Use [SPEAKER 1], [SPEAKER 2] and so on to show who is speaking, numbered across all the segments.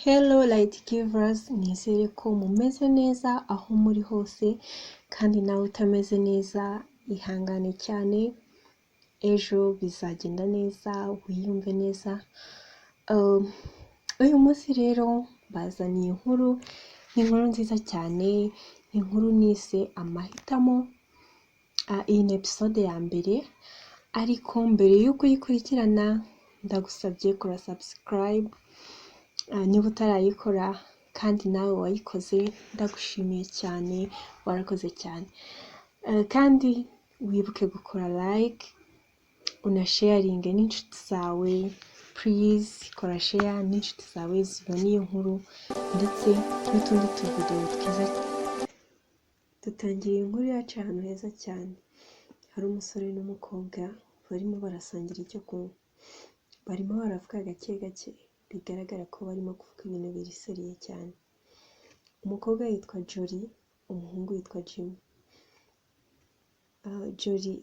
[SPEAKER 1] Hello Light Givers, nizere ko mumeze neza aho muri hose, kandi nawe utameze neza ihangane cyane, ejo bizagenda neza wiyumve neza. Uyu munsi rero bazaniye inkuru, ni inkuru nziza cyane, ni inkuru nise amahitamo. Iyi ni episode ya mbere, ariko mbere y'uko uyikurikirana ndagusabye kora subscribe niba utarayikora, kandi nawe wayikoze ndagushimiye cyane, warakoze cyane. Kandi wibuke gukora like, unasharinge n'inshuti zawe, please kora share n'inshuti zawe zibone iyo nkuru ndetse n'utundi tuvidewo twiza. Dutangira inkuru yacu ahantu heza cyane, hari umusore n'umukobwa barimo barasangira icyo kunywa, barimo baravuga gake gake, bigaragara ko barimo kuvuga ibintu biri seriye cyane. Umukobwa yitwa Jolie, umuhungu yitwa Jimmy. Jolie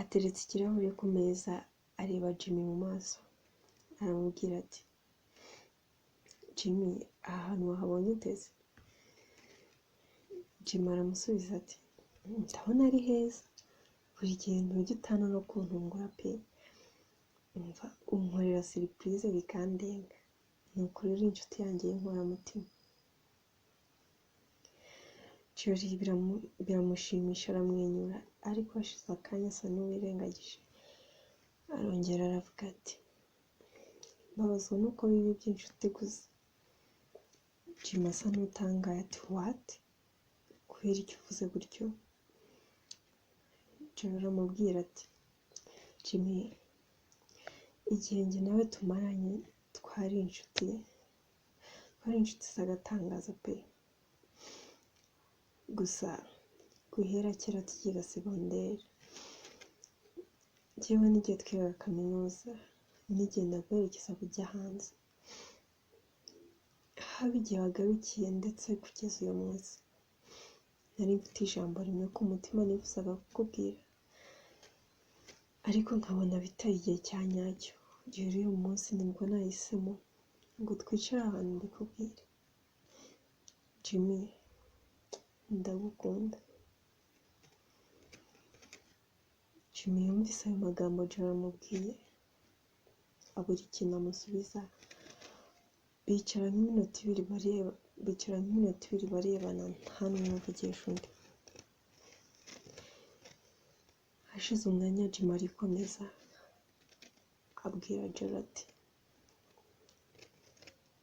[SPEAKER 1] ateretse ikirahure ku meza, areba Jimmy mu maso, aramubwira ati Jimmy, aha hantu wahabonye uteze? Jimmy aramusubiza ati ndabona ari heza, buri gihe ntujya utana no kuntungura pe, umva unkorera surprise bikandenga, ni ukuri uri inshuti yanjye y'inkoramutima. Jolie biramushimisha aramwenyura, ariko hashize akanya asa n'uwirengagije, arongera aravuga ati mbabazwa nuko biba iby'inshuti gusa. Jimmy asa n'utangaye ati what? Kubera icyo uvuze gutyo? Jolie aramubwira ati Jimmy, igihe njye nawe tumaranye twari inshuti, twari inshuti z'agatangaza pe, gusa guhera kera tukiga segonderi, njyewe n'igihe twigaga kaminuza, n'igihe ndaguherekeza kujya hanze, haba igihe wagarukiye ndetse kugeza uyu munsi, nari mfite ijambo rimwe ku mutima nifuzaga kukubwira, ariko nkabona bitari igihe cya nyacyo. Rero uyu munsi nibwo nahisemo ngo twicare ahantu mbikubwire. Jimmy, ndagukunda. Jimmy yumvise ayo magambo Jolie amubwiye, abura ikintu amusubiza, bicara nk'iminota ibiri barebana, nta n'umwe uvugisha undi. Hashize umwanya Jimmy arikomeza abwira Jolie ati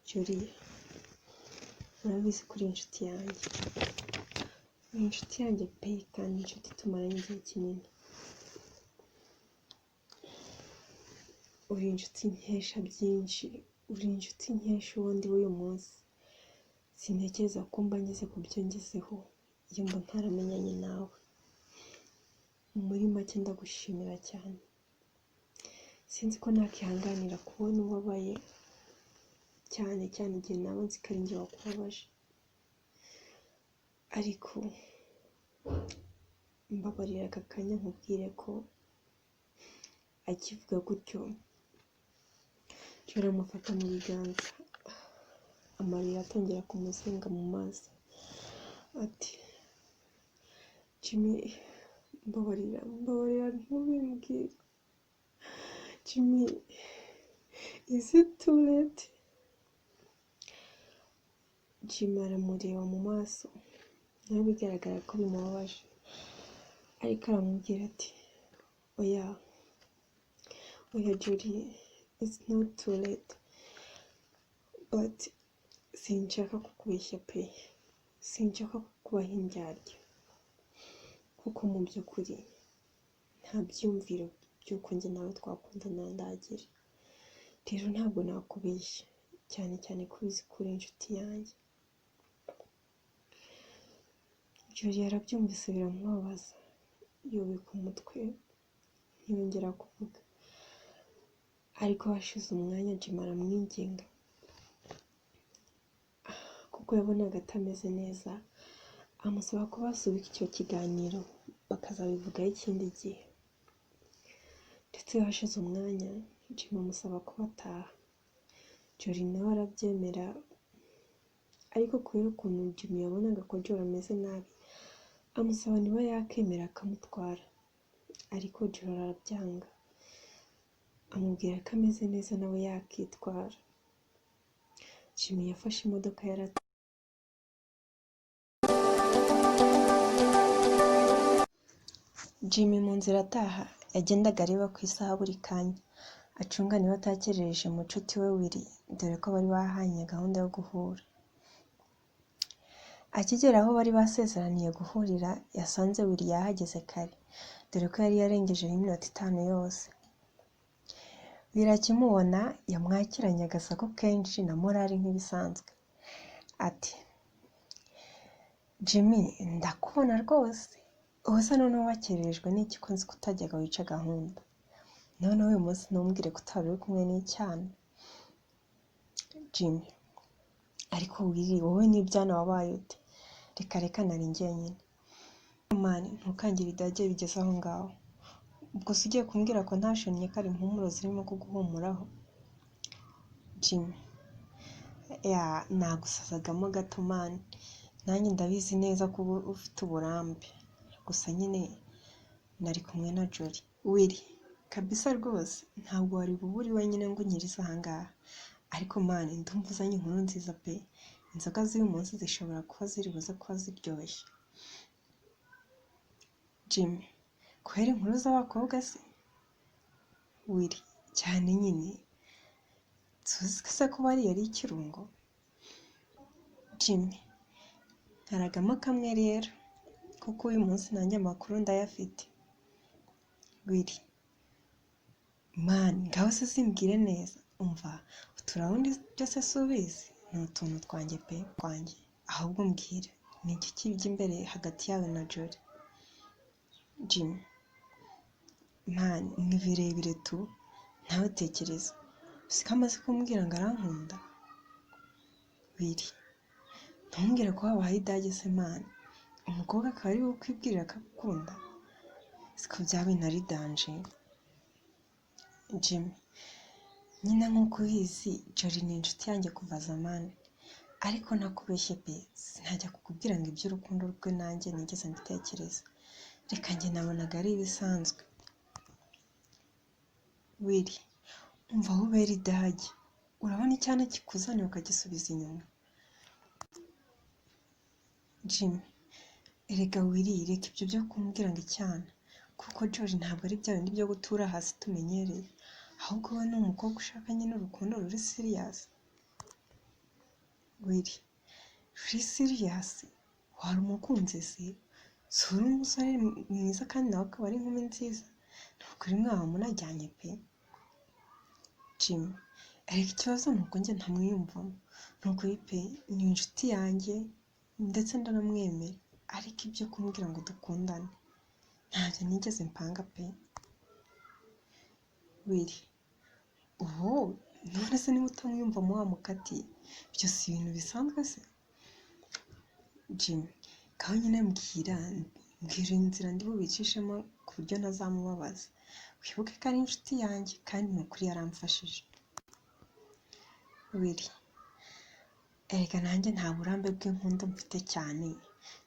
[SPEAKER 1] Jolie, urabizi ko uri inshuti yanjye, uri inshuti yanjye pe, kandi inshuti tumaranye igihe kinini, uri inshuti nkesha byinshi, uri inshuti nkesha uwo ndi w'uyu munsi, sintekereza ko mba ngeze ku byo ngezeho iyo mba ntaramenyanye nawe. Muri make ndagushimira cyane, sinzi ko nakihanganira kubona ubabaye cyane cyane igihe naba nzi ko ari njye wakubabaje, ariko mbabarira aka kanya nkubwire ko. Akivuga gutyo Jolie amufata mu biganza, amarira atangira kumuzenga mu maso, ati Jimmy, mbabarira, mbabarira ntubimbwire. Jimmy, is it too late? Jimmy aramureba mu maso, nawe bigaragara ko bimubabaje, ariko aramubwira ati oya, oya Jolie, it's not too late, but sinshaka kukubeshya pe, sinshaka kukubaha indyarya, kuko mu by'ukuri nta byiyumviro by'uko njye nawe twakundana ndagira, rero ntabwo nakubeshya, cyane cyane ko ubizi ko uri inshuti yanjye. Jolie yarabyumvise biramubabaza, yubika umutwe ntiyongera kuvuga, ariko hashize umwanya Jimmy aramwinginga, kuko yabonaga atameze neza, amusaba ko basubika icyo kiganiro bakazabivugaho ikindi gihe. Ndetse hashize umwanya Jimmy amusaba ko bataha. Jolly nawe arabyemera, ariko kubera ukuntu Jimmy yabonaga ko Jolly ameze nabi, amusaba niba yakemera akamutwara, ariko Jolly arabyanga, amubwira ko ameze neza nawe yakitwara. Jimmy yafashe imodoka Jimmy mu nzira ataha yagendaga areba ku isaha buri kanya, acunga niba atakerereje mucuti we Willy, dore ko bari bahanye gahunda yo guhura. Akigera aho bari basezeraniye guhurira, yasanze Willy yahageze kare, dore ko yari yarengejeho iminota 5 yose. Willy akimubona yamwakiranye agasaku kenshi na morali nk'ibisanzwe, ati Jimmy ndakubona rwose, ubu se noneho wakererejwe n'iki ko nzi ko utajyaga wica gahunda, noneho uyu munsi ntumbwire ko utari uri kumwe n'icyana. Jimmy ariko Willy wowe n'ibyana wabaye ute? Reka reka nari njyenyine. Man ntukangire idage bigeze aho ngaho, ubwo se ugiye kumbwira ko ntashonnye ko ari impumuro zirimo kuguhumuraho? Jimmy ya nagusazagamo gato man, nanjye ndabizi neza ko uba ufite uburambe, gusa nyine nari kumwe na Jolly. Willy kabisa rwose ntabwo wari bube uri wenyine ngo unkirize aha ngaha, ariko man ndumva uzanye inkuru nziza pe, inzoga z'uyu munsi zishobora kuba ziri buze kuba ziryoshye. Jimmy kubera inkuru z'abakobwa se? Willy cyane nyine, tuzi se ko bariya ari ikirungo? Jimmy nkaragamo kamwe rero, kuko uyu munsi nanjye amakuru ndayafite. Willy man ngaho se simbwire neza, umva uturawundi byose si ubizi, ni utuntu twanjye pe twanjye, ahubwo mbwira ni iki kijya imbere hagati yawe na Jolly? Jimmy man ni birebire tu, nawe tekereza, uzi ko amaze kumbwira ngo arankunda? Willy ntumbwire ko wabaye idage se man, umukobwa akaba ari we ukwibwirira ko agukunda, siko byaba bintu ari danger. Jimmy nyine nk'uko ubizi Jolly ni inshuti yanjye kuva zamani, ariko ntakubeshye pe sinajya kukubwira ngo iby'urukundo rwe nanjye nigeze mbitekereza, reka njye nabonaga ari ibisanzwe. Willy umva aho ubera idage, urabona icyana kikuzaniye ukagisubiza inyuma. Jimmy erega Willy reka ibyo byo kumbwira ngo icyana, kuko Jolly ntabwo ari bya bindi byo gutura hasi tumenyereye, ahubwo we ni umukobwa ushaka nyine urukundo ruri serious. Willy ruri serious? Wari umukunzi se? Si uri umusore mwiza kandi nawe akaba ari inkumi nziza, ni ukuri mwaba munajyanye pe. Jimmy erega ikibazo ni uko njye ntamwiyumvamo, ni ukuri pe ni inshuti yanjye ndetse ndanamwemera, ariko ibyo kumbwira ngo dukundane ntabyo nigeze mpanga pe. Willy ubu none se niba utamwiyumvamo wamukatiye, ibyo si ibintu bisanzwe se? Jimmy ngaho nyine mbwira, mbwira inzira ndi bubicishemo ku buryo ntazamubabaza, wibuke ko ari inshuti yanjye kandi ni ukuri yaramfashije. Willy erega nanjye nta burambe bw'inkundo mfite cyane,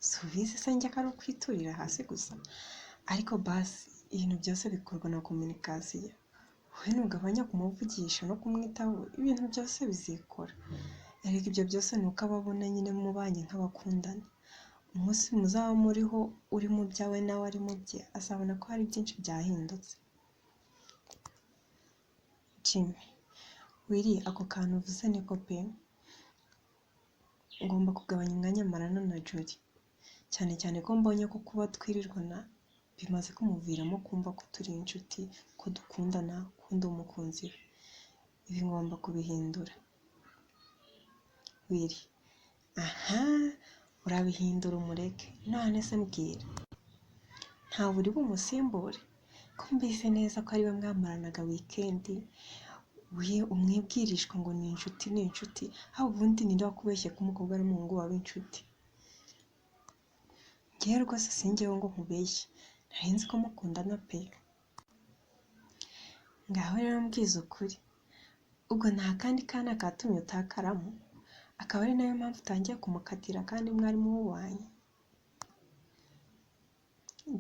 [SPEAKER 1] si ubizi se njye ko ari ukwiturira hasi gusa, ariko basi ibintu byose bikorwa na communication, wowe nugabanya kumuvugisha no kumwitaho ibintu byose bizikora, erega ibyo byose ni uko aba abona nyine mubanye nk'abakundana, umunsi muzaba muriho uri mu byawe nawe ari mu bye, azabona ko hari byinshi byahindutse. Jimmy Willy ako kantu uvuze niko pe, ngomba kugabanya umwanya marana na Jolly, cyane cyane ko mbonye ko kuba twirirwana bimaze kumuviramo kumva ko turi inshuti, ko dukundana, ko ndi umukunzi we, ibi ngomba kubihindura. Willy aha urabihindura umureke, none se mbwira ntawe uri bumusimbure ko mbizi neza ko ariwe mwamaranaga weekend, umwibwirishwa ngo ni inshuti ni inshuti, haba ubundi ninde wakubeshye ko umukobwa n'umuhungu baba inshuti? Njyewe rwose sinjyewe ngo nkubeshye, nari nzi ko mukundana pe. Ngaho rero mbwiza ukuri, Ubwo nta kandi kana katumye utakaramo, akaba ari nayo mpamvu utangiye kumukatira kandi mwari mubanye?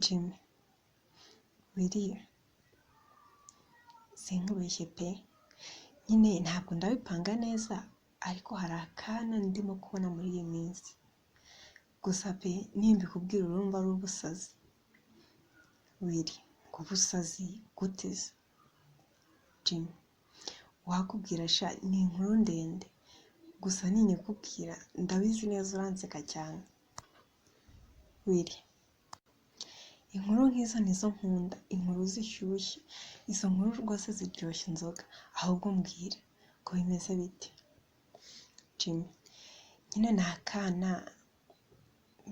[SPEAKER 1] Jimmy: Willy, sinkubeshye pe, nyine ntabwo ndabipanga neza, ariko hari akana ndimo kubona muri iyi minsi. Gusa pe, nimbikubwira urumva ari ubusazi. Willy: Ngo ubusazi gute se? Jimmy: Wakubwira sha, ni inkuru ndende, gusa ninyikubwira ndabizi neza uranseka cyane. Willy: Inkuru nk'izo nizo nkunda, inkuru zishyushye, izo nkuru rwose ziryoshya inzoga, ahubwo mbwira ngo bimeze bite? Jimmy: Nyine ni akana,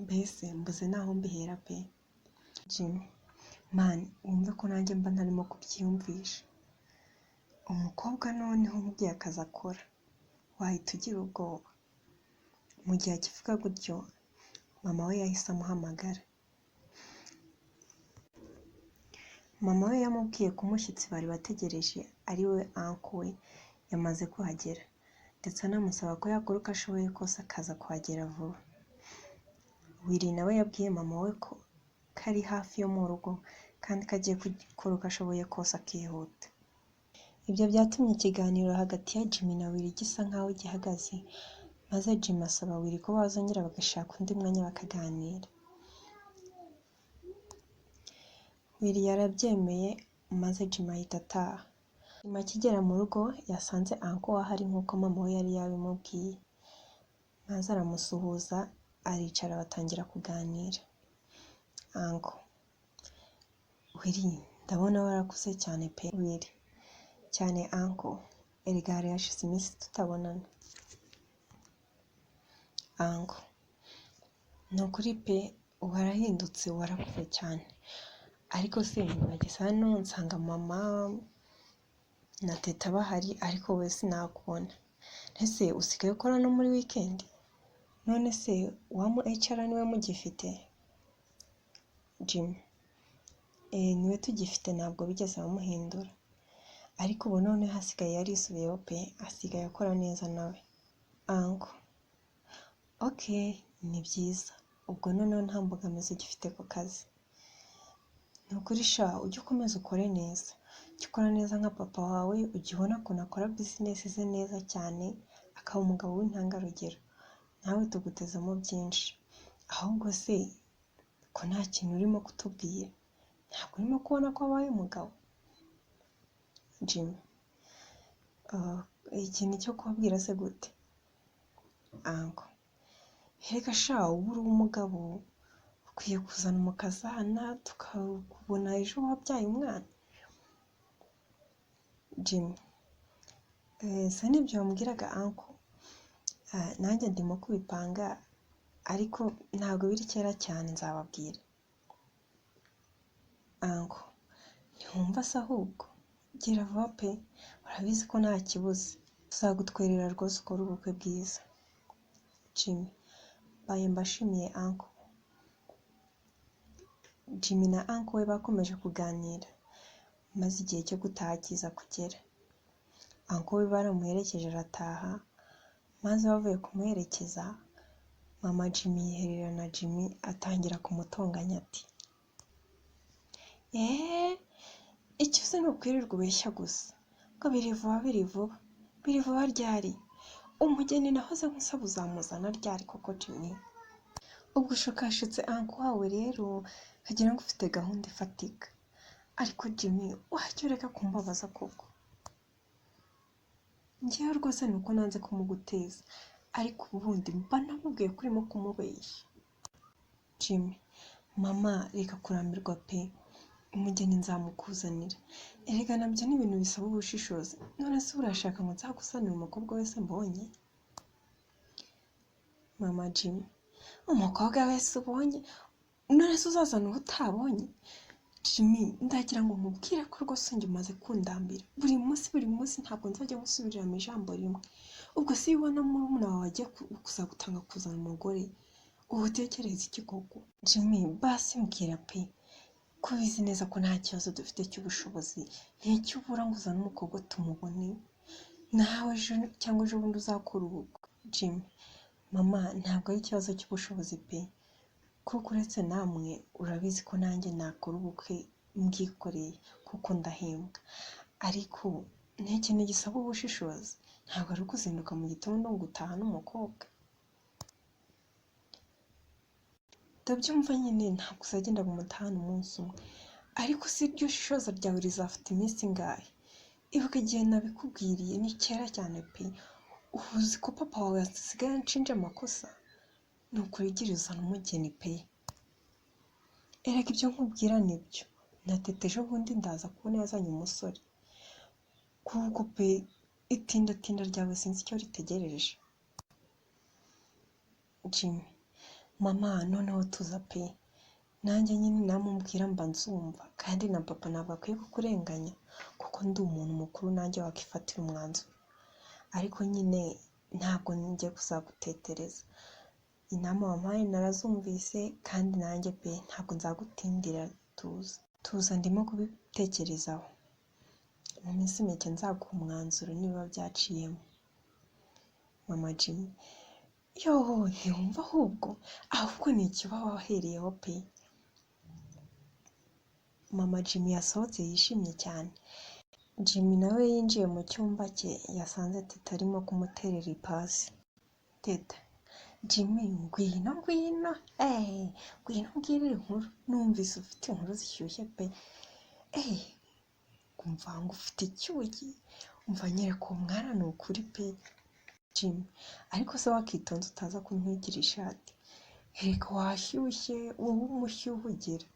[SPEAKER 1] mbese mbuze n'aho mbihera pe. Jimmy: Man, wumve ko nanjye mba ntarimo kubyiyumvisha. Umukobwa noneho umubwiye akazi akora, wahita ugira ubwoba. Mu gihe akivuga gutyo, mama we yahise amuhamagara. Mama we yamubwiye ko umushyitsi bari bategereje ari we uncle we yamaze kuhagera, ndetse anamusaba ko yakora uko ashoboye kose akaza kuhagera vuba. Willy nawe yabwiye mama we ko kari hafi yo mu rugo kandi ko agiye gukora uko ashoboye kose akihuta. Ibyo byatumye ikiganiro hagati ya Jimmy na Willy gisa nkaho gihagaze, maze Jimmy asaba Willy ko bazongera bagashaka undi mwanya bakaganira. Willy yarabyemeye maze Jimmy ahita ataha. Jimmy akigera mu rugo yasanze uncle we ahari nk'uko mama we yari yabimubwiye, maze aramusuhuza aricara batangira kuganira. Uncle: Willy, ndabona warakuze cyane pe. Willy: Cyane uncle, erega hari hashize iminsi tutabonana. Uncle: Ni ukuri pe, warahindutse, warakuze cyane. Ariko se nageze hano nsanga mama na teta bahari, ariko wowe sinakubona. Ese usigaye ukora no muri weekend? None se wa mu HR niwe mugifite? Jimmy: Eh, niwe tugifite, ntabwo bigeze bamuhindura. Ariko ubu noneho asigaye yarisubiyeho pe, asigaye akora neza nawe. Uncle: Okay, ni byiza. Ubwo noneho nta mbogamizi ugifite ku kazi. Ni ukuri sha, ujye ukomeza ukore neza. Ujye ukora neza nka papa wawe, ujye ubona ukuntu akora business ze neza cyane, akaba umugabo w'intangarugero. Nawe tugutezemo byinshi. Ahubwo se ko nta kintu urimo kutubwira? Ntabwo urimo kubona ko wabaye umugabo? Jimmy: Ikintu cyo kubabwira se gute? Uncle: Erega sha, ubu uri umugabo, ukwiye kuzana umukazana tukakubona ejo wabyaye umwana. Jimmy: Se nibyo wambwiraga uncle? Nanjye ndimo kubipanga, ariko ntabwo biri kera cyane nzababwira. Uncle: Ntiwumva se ahubwo? Gira vuba pe, urabizi ko nta kibuze. Tuzagutwerera rwose ukore ubukwe bwiza. Jimmy: Mbaye mbashimiye uncle. Jimmy na uncle we bakomeje kuganira, maze igihe cyo gutaha kiza kugera. Uncle we baramuherekeje arataha, maze bavuye kumuherekeza, mama Jimmy yihererana Jimmy atangira kumutonganya ati: Eee, icyo uzi ni ukwirirwa ubeshya gusa, ngo biri vuba, biri vuba, biri vuba ryari? Umugeni nahoze nkusaba uzamuzana ryari koko Jimmy? Ubwo ushukashutse uncle wawe rero ukagira ngo ufite gahunda ifatika. Ariko Jimmy, wajya ureka kumbabaza koko? Njyewe rwose ni uko nanze kumuguteza, ariko ubundi mba namubwiye ko urimo kumubeshya. Jimmy: Mama, reka kurambirwa pe, umugeni nzamukuzanira. Erega nabyo ni ibintu bisaba ubushishozi. None se urashaka ngo nzaguzanire umukobwa wese mbonye? Mama Jimmy: Umukobwa wese ubonye? None se uzazana uwo utabonye? Jimmy, ndagira ngo nkubwire ko rwose njye umaze kundambira. Buri munsi, buri munsi, ntabwo nzajya ngusubiriramo ijambo rimwe. Ubwo se iyo ubona murumuna wawe agiye kuzagutanga kuzana umugore, uba utekereza iki koko? Jimmy, basi mbwira pe, ko ubizi neza ko nta kibazo dufite cy'ubushobozi, n'icyo ubura ngo uzane umukobwa tumubone. Nawe ejo cyangwa ejo bundi uzakora ubukwe. Jimmy, mama ntabwo ari ikibazo cy'ubushobozi pe, kuko uretse namwe urabizi ko nanjye nakora ubukwe mbwikoreye kuko ndahembwa, ariko ni ikintu gisaba ubushishozi, ntabwo ari ukuzinduka mu gitondo ngo utahane umukobwa. Ndabyumva nyine ntabwo uzagenda ngo umutahane umunsi umwe, ariko si iryo shishoza ryawe rizafata iminsi ingahe? Ibuka igihe nabikubwiriye ni kera cyane pe, ubu uzi ko papa wawe asigaye anshinja amakosa? Ni ukuri gira uzane umugeni pe. Erega ibyo nkubwira nibyo, na Teta ejo bundi ndaza kubona yazanye umusore, kuko pe itindatinda ryawe sinzi icyo ritegereje. Jimmy, mama noneho tuza pe, nanjye nyine namubwira mba nzumva, kandi na papa ntabwo akwiye kukurenganya kuko ndi umuntu mukuru nanjye wakifatira umwanzuro, ariko nyine ntabwo ngiye kuzagutetereza, inama wampaye narazumvise kandi nanjye pe ntabwo nzagutindira, tuza tuza ndimo kubitekerezaho, mu minsi mike nzaguha umwanzuro niba byaciyemo. Mama Jimmy, yooo ntiwumva ahubwo, ahubwo ni iki uba wahereyeho pe. Mama Jimmy yasohotse yishimye cyane, Jimmy nawe yinjiye mu cyumba cye yasanze Teta arimo kumuterera ipasi. Teta, Jimmy ngwino ngwino, eee ngwino umbwire inkuru, numvise ufite inkuru zishyushye pe, eee umva ngo ufite icyuki, umva nyereka uwo mwana ni ukuri pe. Jimmy, ariko se wakitonze utaza kuntwikira ishati, erega washyushye wowe umushyuhe ugira.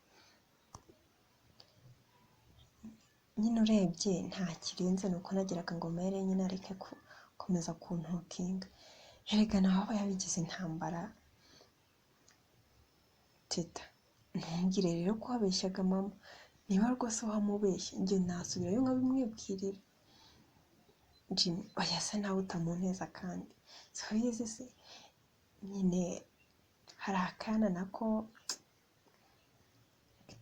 [SPEAKER 1] Nyine urebye nta kirenze ni uko nagiraga ngo mere nyine areke gukomeza kuntokinga, erega nawe aba yabigize intambara. Teta, ntumbwire rero ko wabeshyaga mama, niba rwose wamubeshye njye nasubirayo nkabimwibwirira. Jimmy, oya se nawe utamunteza kandi, si ubizi se nyine hari akana nako.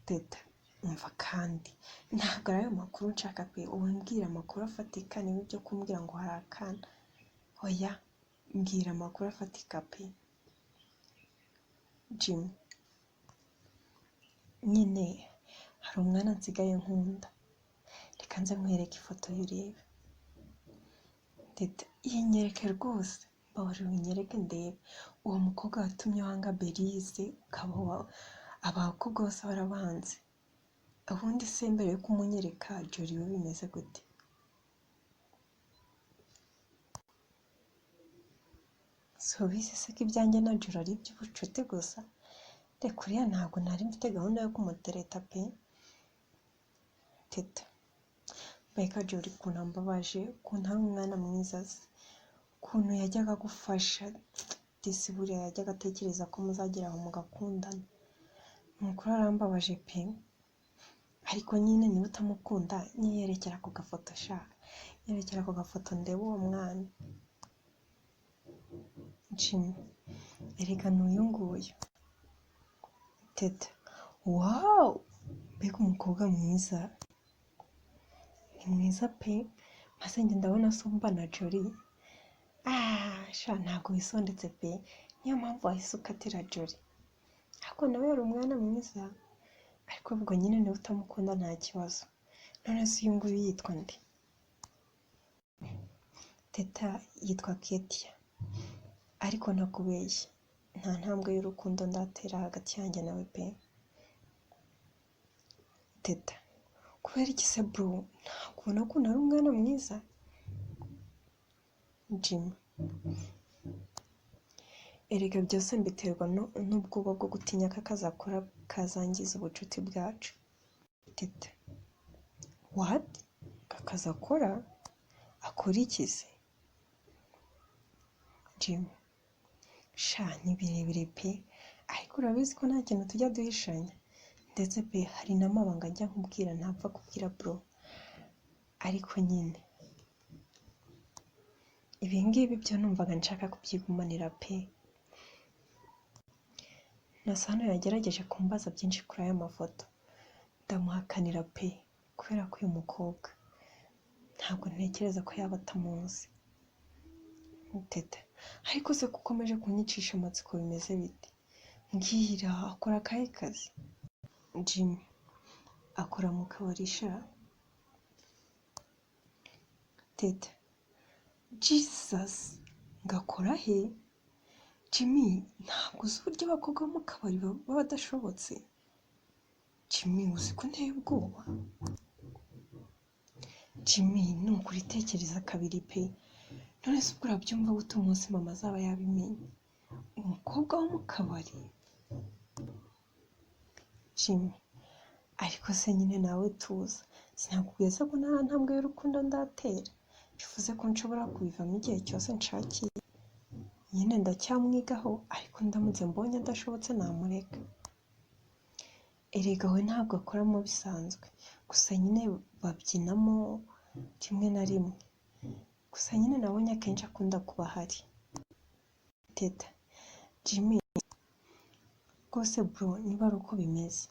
[SPEAKER 1] Teta, umva kandi ntabwo ari ayo makuru nshaka pe, ubu mbwira amakuru afatika niba ibyo kumbwira ngo hari akana, oya mbwira amakuru afatika pe. Jimmy, nyine hari umwana nsigaye nkunda, reka nze nkwereke ifoto ye urebe. Teta, yinyereke rwose, mbabarira unyereke ndebe, uwo mukobwa watumye wanga Belize ukaba abakobwa bose barabanze, ubundi se mbere yo kumunyereka Jolly we bimeze gute? Si ubizi se ko ibyanjye na Jolly ari iby'ubucuti gusa? Reka uriya ntabwo nari mfite gahunda yo kumutereta pe. Teta, mbega Jolly ukuntu ambabaje, ukuntu ari umwana mwiza se, ukuntu yajyaga agufasha, disi buriya yajyaga atekereza ko muzagera aho mugakundana, ni ukuri arambabaje pe, ariko nyine niba utamukunda nyiyerekera ku gafoto sha, nyerekera ku gafoto ndebe uwo mwana. Jimmy, erega ni uyu nguyu. Teta, wawu mbega umukobwa mwiza, ni mwiza pe, maze njye ndabona asumba na Jolly, ah sha ntabwo wisondetse pe, niyo mpamvu wahise ukatira Jolly, ariko nawe yari umwana mwiza, ariko ubwo nyine niba utamukunda nta kibazo. None se uyu nguyu yitwa nde? Teta yitwa Ketia, ariko ntakubeshye nta ntambwe y'urukundo ndatera hagati yanjye nawe pe. Teta, kubera iki se bro, ntabwo ubona ko ari umwana mwiza? Jimmy, erega byose mbiterwa n'ubwoba bwo gutinya ko akazi akora kazangiza ubucuti bwacu. Teta, what? Akazi akora? Akora iki se? Jimmy, sha ni birebire pe, ariko urabizi ko nta kintu tujya duhishanya, ndetse pe hari n'amabanga njya nkubwira ntapfa kubwira bro, ariko nyine ibi ngibi byo numvaga nshaka kubyigumanira pe. Nasano yagerageje kumbaza byinshi kuri aya mafoto, ndamuhakanira pe, kubera ko uyu mukobwa Ntabwo ntekereza ko yaba atamuzi. Teta: ariko se ko ukomeje kunyicisha amatsiko, bimeze bite? Mbwira, akora akahe kazi? Jimmy: akora mu kabari sha. Teta: Jesus! Ngakora he? Jimmy, ntabwo uzi uburyo abakobwa bo mu kabari baba badashobotse? Jimmy, uzi ko nteye ubwoba? Jimmy, ni ukuri tekereza kabiri pe. None se ubwo urabyumva gute umunsi mama azaba yabimenye? Umukobwa wo mu kabari? Jimmy: ariko se nyine nawe tuza, sinakubwiye se ko nta ntambwe y'urukundo ndatera? Bivuze ko nshobora kubivamo igihe cyose nshakiye. Nyine ndacyamwigaho, ariko ndamutse mbonye adashobotse namureka. Erega we ntabwo akoramo bisanzwe, gusa nyine babyinamo rimwe na rimwe. Gusa nyine nabonye akenshi akunda kuba ahari. Teta: Jimmy, rwose bro, niba ari uko bimeze,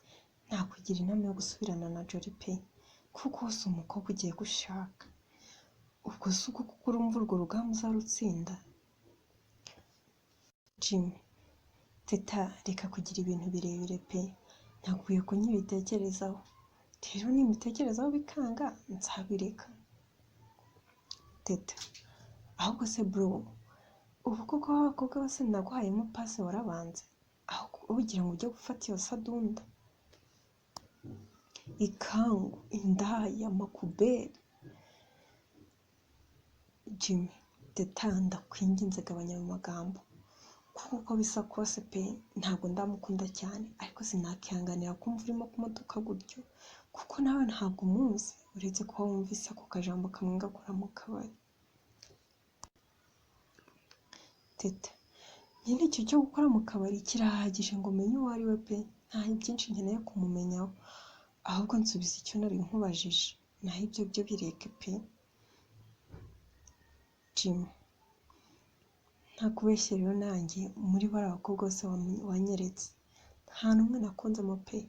[SPEAKER 1] nakugira inama yo gusubirana na Jolly pe, kuko si umukobwa ugiye gushaka. Ubwo si ubwo kuko urumva urwo rugamba uzarutsinda? Jimmy: Teta, reka kugira ibintu birebire pe, nakubwiye ko nkibitekerezaho. Rero nimbitekerezaho bikanga nzabireka. Teta: ahubwo se bro, ubu koko abakobwa bose naguhayemo pasi warabanze, aho ugira ngo ujye gufata iyo sadunda, ikangu, indaya, makuberi? Jimmy: Teta, ndakwinginze gabanya ayo magambo, kuko uko bisa kose pe, ntabwo ndamukunda cyane, ariko sinakihanganira kumva urimo kumutuka gutyo, kuko nawe ntabwo umuzi, uretse kuba wumvise ako kajambo kamwe ngakora mu kabari. Teta: nyine icyo cyo gukora mu kabari kirahagije ngo menye uwo ari we pe, nta byinshi nkeneye kumumenyaho, ahubwo nsubiza icyo nari nkubajije, naho ibyo byo bireke pe. Jimmy: ntakubeshye rero, nanjye muri bariya bakobwa bose wanyeretse, nta n'umwe nakunzemo pe.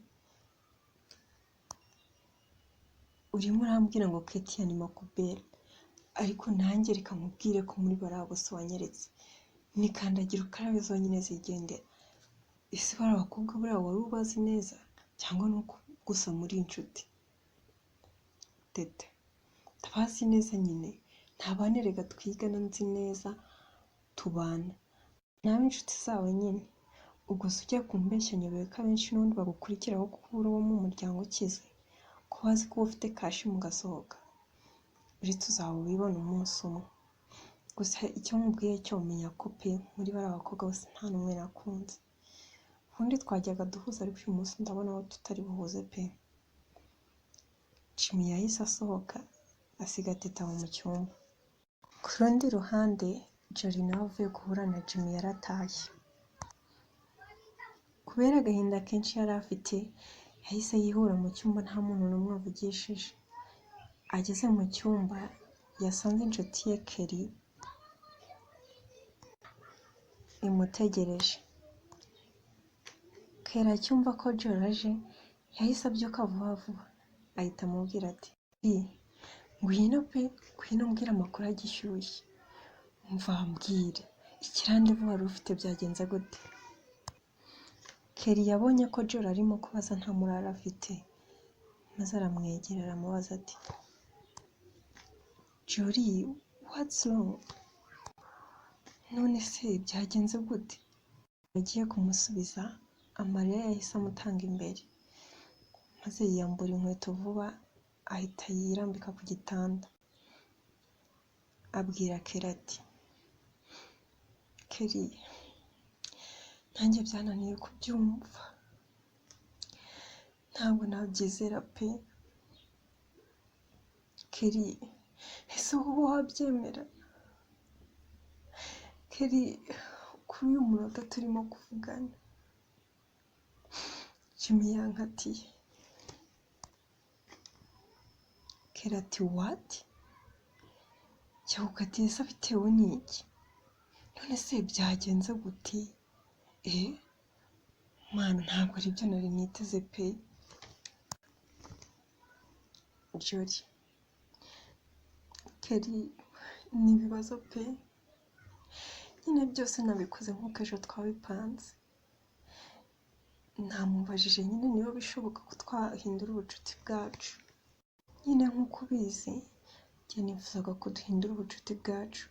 [SPEAKER 1] Urimo urambwira ngo Ketia ni makuberi, ariko nanjye reka nkubwire ko muri bariya bose wanyeretse, ni kandagira ukarabe zonyine zigendera. Ese bariya bakobwa buriya wari ubazi neza, cyangwa ni uko gusa muri inshuti? Teta: ndabazi neza nyine, nta bana erega twigana nzi neza tubana, nawe inshuti zawe nyine. Ubwo se ugiye kumbeshya nyobewe ko abenshi n'ubundi bagukurikiraho kuko uri uwo mu muryango ukize, ko bazi ko uba ufite cash mugasohoka? Uretse uzaba ubibona umunsi umwe. Gusa icyo nkubwiye cyo menya ko pe, muri bariya bakobwa bose nta n'umwe nakunze. Ubundi twajyaga duhuza, ariko uyu munsi ndabona aho tutari buhuze pe. Jimmy yahise asohoka asiga Teta aho mu cyumba. Ku rundi ruhande, Jolly nawe avuye guhura na Jimmy yaratashye. Kubera agahinda kenshi yari afite, yahise yihura mu cyumba nta muntu n'umwe avugishije. Ageze mu cyumba yasanze inshuti ye Kelly imutegereje. Kelly acyumva ko Jolly aje, yahise abyuka vuba vuba, ahita amubwira ati: ngwino pe, ngwino umbwire amakuru agishyushye. Umva mbwire, ikirandevu wari ufite byagenze gute? Kelly yabonye ko Jolly arimo kubaza nta murara afite, maze aramwegera aramubaza ati: Jolly, what's wrong? None se byagenze gute? Agiye kumusubiza, amarira yahise amutanga imbere, maze yiyambura inkweto vuba, ahita yirambika ku gitanda. Abwira Kelly ati: Kelly, nanjye byananiye kubyumva, ntabwo nabyizera pe. Kelly, ese wowe wabyemera? Kelly, kuri uyu munota turimo kuvugana, Jimmy yankatiye. Kelly ati: what? Yagukatiye se bitewe n'iki? None se byagenze gute? Mana, ntabwo aribyo nari niteze pe. Jolly: Kelly, ni ibibazo pe, nyine byose nabikoze nk'uko ejo twabipanze. Namubajije nyine niba bishoboka ko twahindura ubucuti bwacu. Nyine nk'uko ubizi, njye nifuzaga ko duhindura ubucuti bwacu,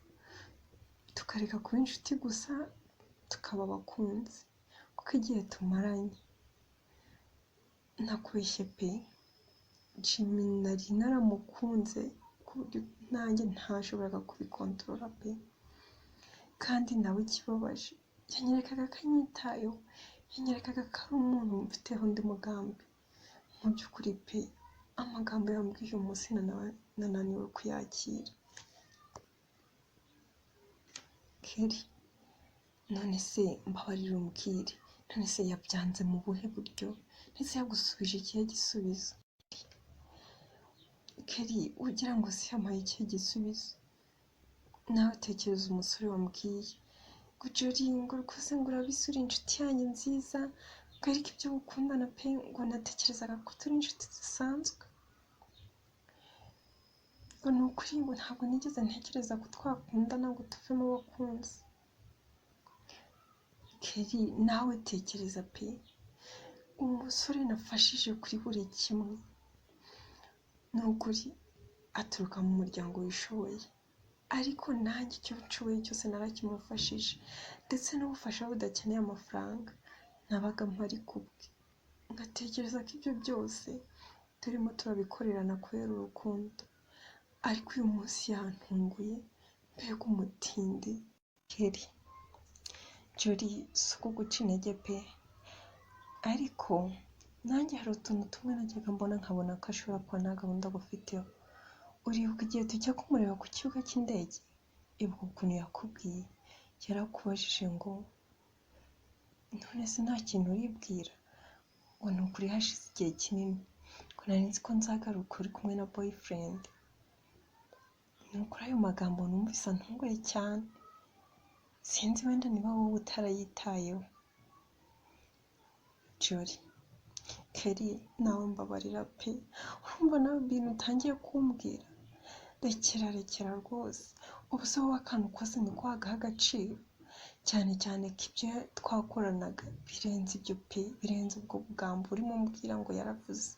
[SPEAKER 1] tukareka kuba inshuti gusa, tukaba abakunzi, kuko igihe tumaranye, ntakubeshye pe, Jimmy nari naramukunze ku buryo nanjye ntashoboraga kubikontorora pe, kandi nawe ikibabaje, yanyerekaga ko anyitayeho, yanyerekaga ko ari umuntu mfiteho undi mugambi. Mu by'ukuri pe, amagambo yambwiye uyu munsi nananiwe kuyakira. Kelly, none se mbabarira umbwire, none se yabyanze mu buhe buryo? Ndetse yagusubije ikihe gisubizo? Kelly, ugira ngo se yampaye ikihe gisubizo? Nawe tekereza umusore wambwiye ngo Jolly, ngo rwose ngo urabizi uri inshuti yanjye nziza, ngo ariko ibyo gukundana pe, ngo natekerezaga ko turi inshuti zisanzwe, ngo ni ukuri ngo ntabwo nigeze ntekereza ko twakundana ngo tuvemo abakunzi. Kelly, nawe tekereza pe, umusore nafashije kuri buri kimwe, ni ukuri aturuka mu muryango wishoboye, ariko nanjye icyo nshoboye cyose narakimufashije, ndetse n'ubufasha budakeneye amafaranga nabaga mpari kubwe, ngatekereza ko ibyo byose turimo turabikorerana kubera urukundo, ariko uyu munsi yantunguye, mbega umutindi. Kelly, Jolly, si ukuguca intege pe, ariko nanjye hari utuntu tumwe najyaga mbona nkabona ko ashobora kuba nta gahunda agufiteho. Uribuka igihe tujya kumureba ku kibuga cy'indege? Ibuka ukuntu yakubwiye, yarakubajije ngo none se nta kintu uribwira? Ngo ni ukuri hashize igihe kinini, ngo nari nzi ko nzagaruka uri kumwe na boyfriend. Ni ukuri ayo magambo numvise antunguye cyane, sinzi wenda niba wowe utarayitayeho. Jolly, Kelly, nawe mbabarira pe, urumva nawe ibintu utangiye kumbwira, rekera rekera rwose, ubu se wowe akantu kose niko wagaha agaciro? Cyane cyane ko ibyo twakoranaga birenze ibyo pe, birenze ubwo bugambo urimo umbwira ngo yaravuze.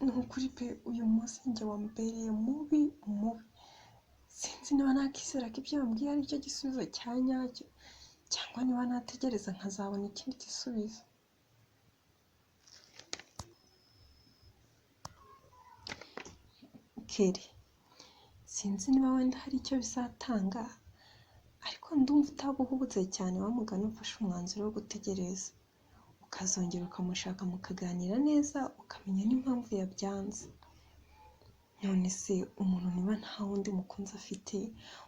[SPEAKER 1] Ni ukuri pe, uyu munsi njye wambereye mubi mubi, sinzi niba nakizera ko ibyo yambwiye ari cyo gisubizo cya nyacyo, cyangwa niba nategereza nkazabona ikindi gisubizo. Kelly, sinzi niba wenda hari icyo bizatanga, ariko ndumva utabuhubutse cyane wa mugani ufashe umwanzuro wo gutegereza, ukazongera ukamushaka mukaganira neza, ukamenya n'impamvu yabyanze. None se umuntu niba nta wundi mukunzi afite,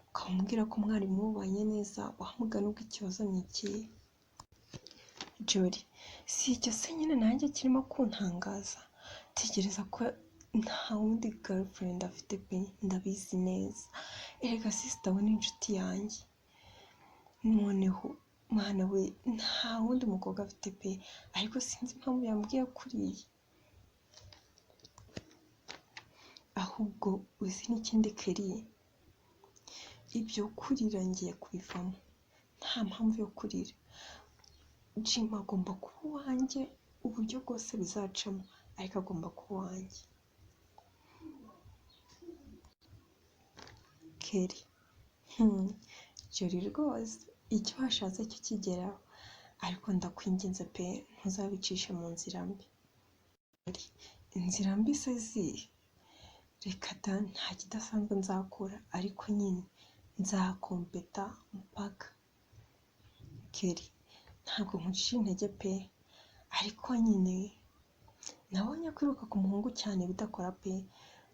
[SPEAKER 1] ukamubwira ko mwari mubanye neza, wa mugani ubwo ikibazo ni ikihe? Jolly, si icyo se nyine nanjye kirimo kuntangaza, tekereza ko nta wundi girlfriend afite pe, ndabizi neza, erega sister we ni inshuti yanjye, noneho mwana we nta wundi mukobwa afite pe, ariko sinzi impamvu yambwiye kuriya. Ahubwo uzi n'ikindi Kelly, ibyo kurira ngiye kubivamo, nta mpamvu yo kurira, Jim agomba kuba uwanjye uburyo bwose bizacamo, ariko agomba kuba uwanjye. Kelly, Jolly rwose icyo washatse cyo kigeraho, ariko ndakwinginze pe, ntuzabicishe mu nzira mbi. Inzira mbi se zihe? Reka da, nta kidasanzwe nzakora, ariko nyine nzakompeta mpaka. Kelly, ntabwo nkuciye intege pe, ariko nyine nabonye kwiruka ku muhungu cyane bidakora pe,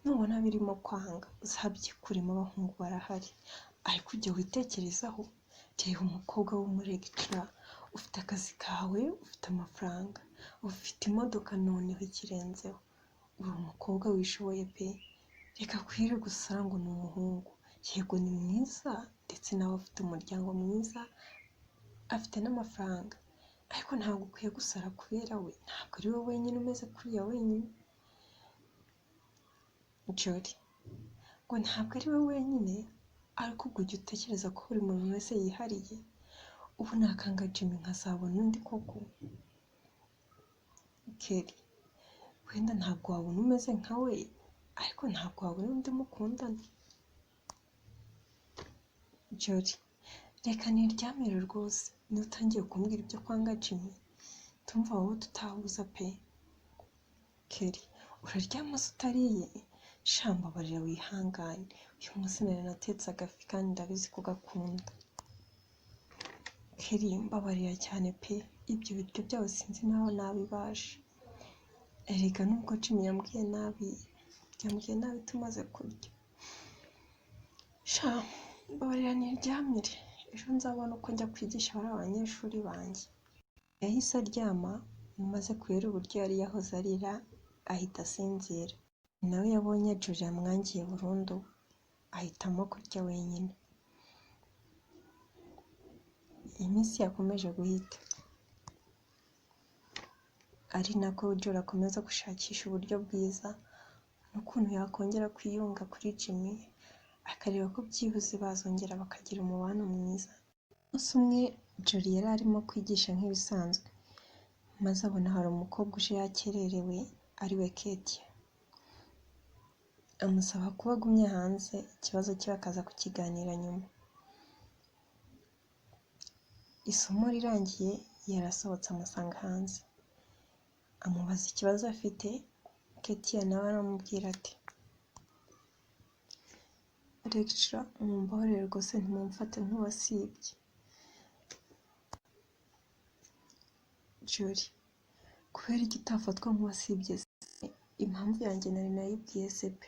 [SPEAKER 1] nubona birimo kwanga uzabyikuremo, abahungu barahari, ariko ujye witekerezaho, reba umukobwa w'umuregicara, ufite akazi kawe, ufite amafaranga, ufite imodoka, noneho ikirenzeho uri umukobwa wishoboye pe, reka kwirirwa usara ngo ni umuhungu, yego ni mwiza ndetse nawe afite umuryango mwiza, afite n'amafaranga, ariko ntabwo ukwiye gusara kubera we, ntabwo ari we wenyine umeze kuriya wenyine. Jolly, Ngo ntabwo ari we wenyine, ariko ubwo ujya utekereza ko buri muntu wese yihariye? Ubu nakanga Jimmy nkazabona undi koko? Kelly, wenda ntabwo wabona umeze nka we, ariko ntabwo wabona undi mukundana. Jolly, reka niryamire rwose, niba utangiye kumbwira ibyo kwanga Jimmy, ndumva wowe tutahuza pe. Kelly, uraryama se utariye? Sha mbabarira wihangane, uyu munsi nari natetse agafi kandi ndabizi ko gakunda. Kelly, mbabarira cyane pe, ibyo biryo byawe sinzi naho nabibasha. Erega nubwo Jimmy yambwiye nabi, yambwiye nabi tumaze kurya. Sha mbabarira niryamire, ejo nzabona uko njya kwigisha bariya banyeshuri banjye. Yahise aryama, maze kubera uburyo yari yahoze arira, ahita asinzira. Nawe yabonye Jolly amwangiye burundu, ahitamo kurya wenyine. Iminsi yakomeje guhita, ari nako Jolly akomeza gushakisha uburyo bwiza n'ukuntu yakongera kwiyunga kuri Jimmy, akareba ko byibuze bazongera bakagira umubano mwiza. Umunsi umwe Jolly yari arimo kwigisha nk'ibisanzwe, maze abona hari umukobwa uje yakererewe ariwe Ketia. Amusaba kuba agumye hanze, ikibazo cye bakaza kukiganira nyuma. Isomo rirangiye yarasohotse amusanga hanze, amubaza ikibazo afite. Ketia nawe aramubwira ati: "Lecturer, mumbabarire rwose ntimumfate nk'uwasibye." Jolly, kubera iki utafatwa nk'uwasibye se? Impamvu yanjye nari nayibwiye CP.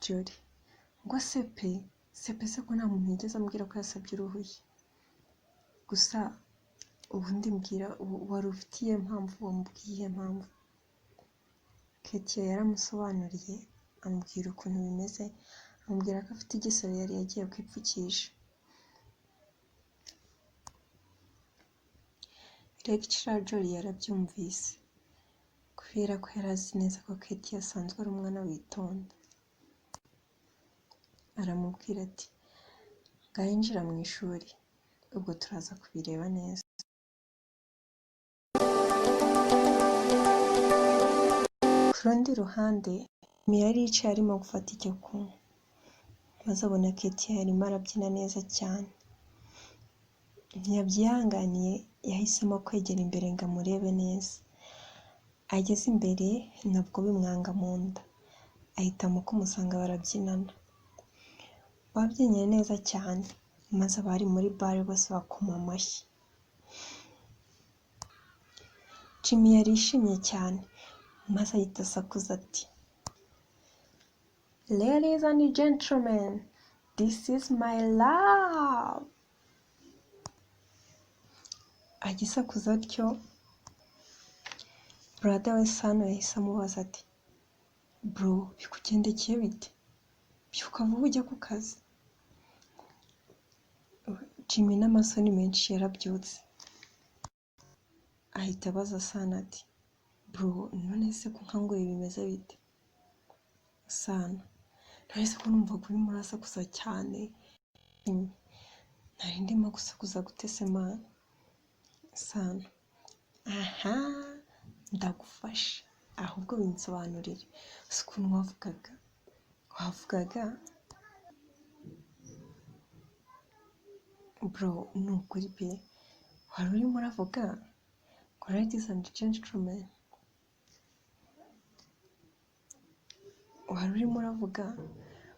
[SPEAKER 1] Jolly, ngo CP? CP se ko nta muntu yigeze ambwira ko yasabye uruhushya? Gusa ubundi mbwira, wari ufite iyihe mpamvu? Wamubwiye iyihe mpamvu? Ketia yaramusobanuriye, amubwira ukuntu bimeze, amubwira ko afite igisebe yari yagiye kwipfukisha. Lecturer Jolly yarabyumvise, kubera ko yari azi neza ko Ketia asanzwe ari umwana witonda. Aramubwira ati: "Ngaho injira mu ishuri, ubwo turaza kubireba neza." Ku rundi ruhande, Jimmy yari yicaye arimo gufata icyo kunywa, maze abona Ketia arimo arabyina neza cyane. Ntiyabyihanganiye, yahisemo kwegera imbere ngo amurebe neza. Ageze imbere nabwo bimwanga mu nda, ahitamo kumusanga barabyinana. Babyinnye neza cyane, maze abari muri bare bose bakoma amashyi. Jimmy yarishimye cyane, maze ahita asakuza ati: "Ladies and gentlemen, this is my love!" Agisakuza atyo, brother we Sano yahise amubaza ati: "Bro, bikugendekeye bite? Byuka vuba ujye ku kazi." Jimmy n'amasoni menshi yarabyutse, ahita abaza Sano ati: "Bro, none se ko nkanguye bimeze bite?" Sano: "None se ko numvaga urimo urasakuza cyane?" Jimmy: "Nari ndimo gusakuza gute se man?" Sano: "Aha ndagufasha, ahubwo binsobanurire, uzi ukuntu wavugaga? Bro, ni ukuri pe, wari urimo uravuga ngo ladies and gentlemen, wari urimo uravuga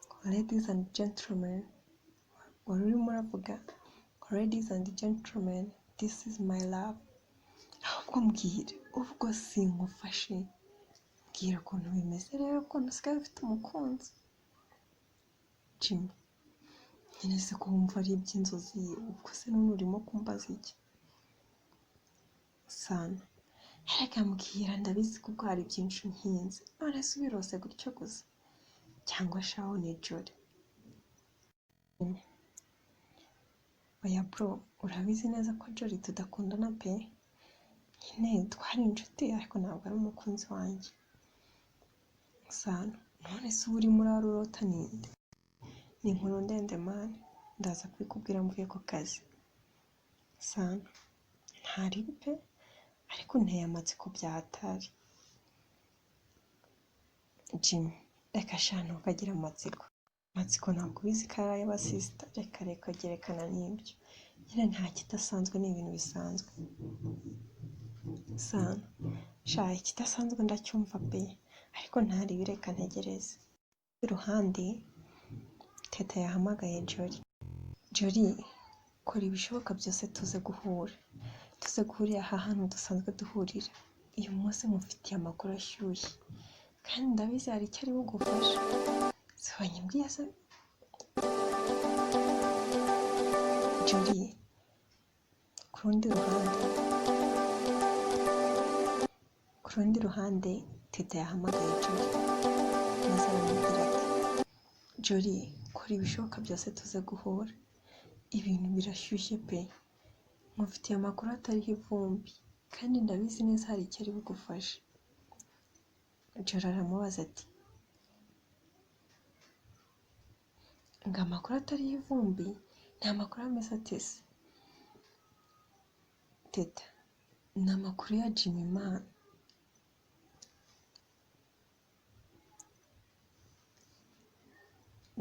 [SPEAKER 1] ngo ladies and gentlemen, wari urimo uravuga ngo ladies and gentlemen, this is my love. Ahubwo mbwira, ubwo sinkufashe, mbwira ukuntu bimeze rero, ukuntu usigaye ufite umukunzi." Jimmy: "Nyine se ko wumva ari iby'inzozi, ubwo se none urimo kumbaza iki?" Sano: "Reka mbwira, ndabizi ko ubwo hari byinshi unkinze. None se ubirose gutyo gusa, cyangwa shaho ni Jolly?" "Oya bro, urabizi neza ko Jolly tudakundana pe. Nyine twari inshuti, ariko ntabwo ari umukunzi wanjye." Sano: None se uba urimo urarurota ninde? Ni inkuru ndende man, ndaza kubikubwira mvuye ku kazi. Sano, ntaribi pe, ariko unteye amatsiko bya hatari. Jimmy, reka sha ntukagire amatsiko. Amatsiko ntabwo ubizi ko ari ay'abasisita, reka reka gerekana n'ibyo. Nyine nta kidasanzwe, ni ibintu bisanzwe. Sano, sha ikidasanzwe ndacyumva pe, ariko ntaribi reka ntegereze. Iruhande Teta yahamagaye Jolly. Jolly, kora ibishoboka byose tuze guhura. Tuze guhurira aha hantu dusanzwe duhurira. Uyu munsi nkufitiye amakuru ashyushye. Kandi ndabizi hari icyo ari bugufashe. Si wanyibwiye se? Jolly, ku rundi ruhande Teta yahamagaye Jolly. Maze aramubwira ati, Jolly, kora ibishoboka byose tuze guhura. Ibintu birashyushye pe. Nkufitiye amakuru atariho ivumbi. Kandi ndabizi neza hari icyo ari bugufashe. Jolly aramubaza ati, ngo amakuru atariho ivumbi ni amakuru ameze ate se? Teta, ni amakuru ya Jimmy man.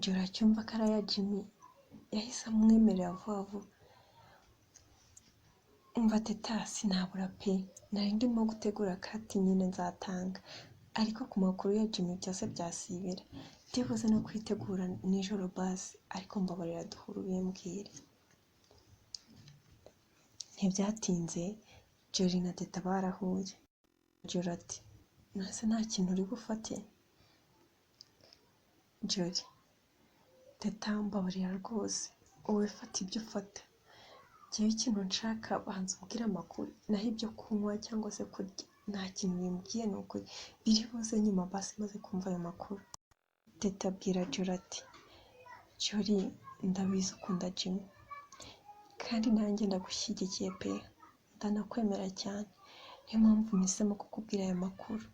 [SPEAKER 1] Jolly acyumva ko ari aya Jimmy, yahise amwemerera vuba vuba. Umva Teta, sinabura pe, nari ndimo gutegura kati nyine nzatanga, ariko ku makuru ya Jimmy byose byasibira. Ndibuze no kwitegura nijoro basi, ariko mbabarira duhure ubimbwire. Ntibyatinze, Jolly na Teta barahuye. Jolly ati, none se nta kintu uri bufate? Jolly, Teta mbabarira rwose, wowe fata ibyo ufata. Njyewe ikintu nshaka banza umbwire amakuru, naho ibyo kunywa cyangwa se kurya nta kintu bimbwiye ni ukuri, biri buze nyuma basi maze kumva ayo makuru. Teta abwira Jolly ati, Jolly ndabizi ukunda Jimmy, kandi nanjye ndagushyigikiye pe, ndanakwemera cyane, niyo mpamvu mpisemo kukubwira aya makuru.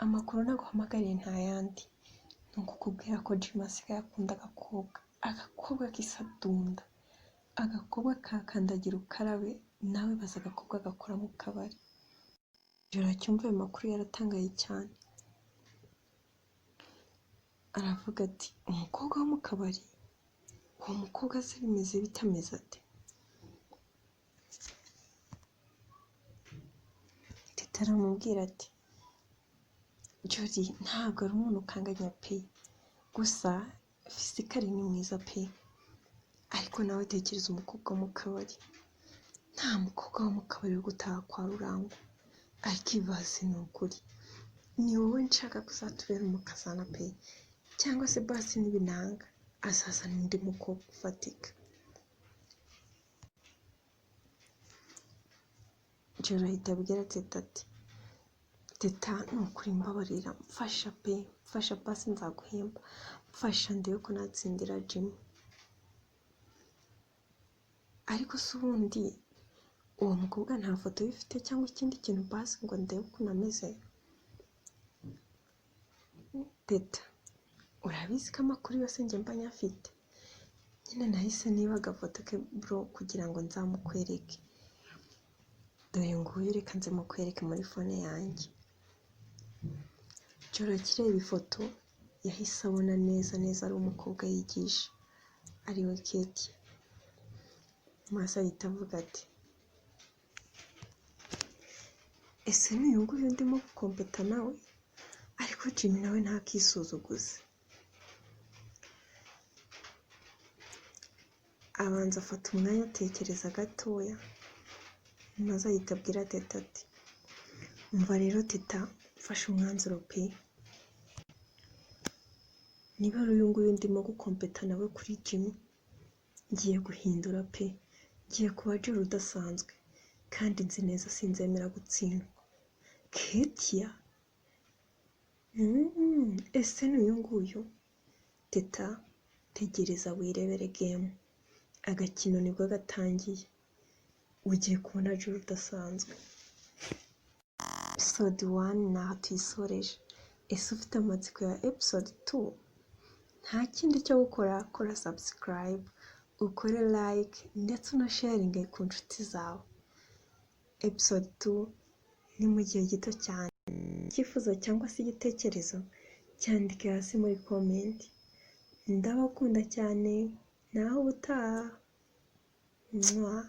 [SPEAKER 1] Amakuru naguhamagariye nta yandi, ni ukukubwira ko Jimmy asigaye akunda agakobwa, agakobwa k'isadunda, agakobwa ka kandagira ukarabe, nawe baza agakobwa gakora mu kabari. Jolly acyumva ayo makuru yaratangaye cyane, aravuga ati, umukobwa wo mu kabari? Uwo mukobwa se bimeze bitameze ate? Teta aramubwira ati, Jolly ntabwo ari umuntu ukanganya pe, gusa fisikari ni mwiza pe, ariko nawe tekereza umukobwa wo mu kabari. Nta mukobwa wo mu kabari uri gutaha kwa Rurangwa, ariko ibaze ni ukuri, ni wowe nshaka kuzatubera umukazana pe, cyangwa se basi nibinanga azazana undi mukobwa ufatika. Jolly ahita abwira Teta ati, Teta ni ukuri mbabarira, mfasha pe, mfasha basi nzaguhemba, mfasha ndebe ko natsindira Jimmy. Ariko se ubundi uwo mukobwa nta foto ye ufite cyangwa ikindi kintu basi ngo ndebe ukuntu ameze? Teta, urabizi ko amakuru yose njye mba nyafite, nyine nahise niba agafoto ke bro kugira ngo nzamukwereke. Dore nguyu reka nze mukwereke muri fone yanjye. Jolly akireba ifoto yahise abona neza neza ari umukobwa yigisha, ariwe Ketia. Maze ahita avuga ati, ese ni uyu nguyu ndimo gukompeta nawe? Ariko Jimmy nawe ntakisuzuguze. Abanza afata umwanya atekereza gatoya, maze ahita abwira Teta ati, umva rero Teta, mfashe umwanzuro pe, niba ari uyu nguyu ndimo gukompeta nawe kuri Jimmy, ngiye guhindura pe, ngiye kuba Jolly udasanzwe, kandi nzi neza sinzemera gutsindwa. Ketia, ese ni uyu nguyu? Teta, tegereza wirebere game, agakino nibwo gatangiye, ugiye kubona Jolly udasanzwe. Episode 1 ni aha tuyisoreje. Ese ufite amatsiko ya episode 2? Nta kindi cyo gukora, kora subscribe, ukore like ndetse unasharinge ku nshuti zawe. Episode 2 ni mu gihe gito cyane. Icyifuzo cyangwa se igitekerezo, cyandike hasi muri comment. Ndabakunda cyane, naho ubutaha. Mwah.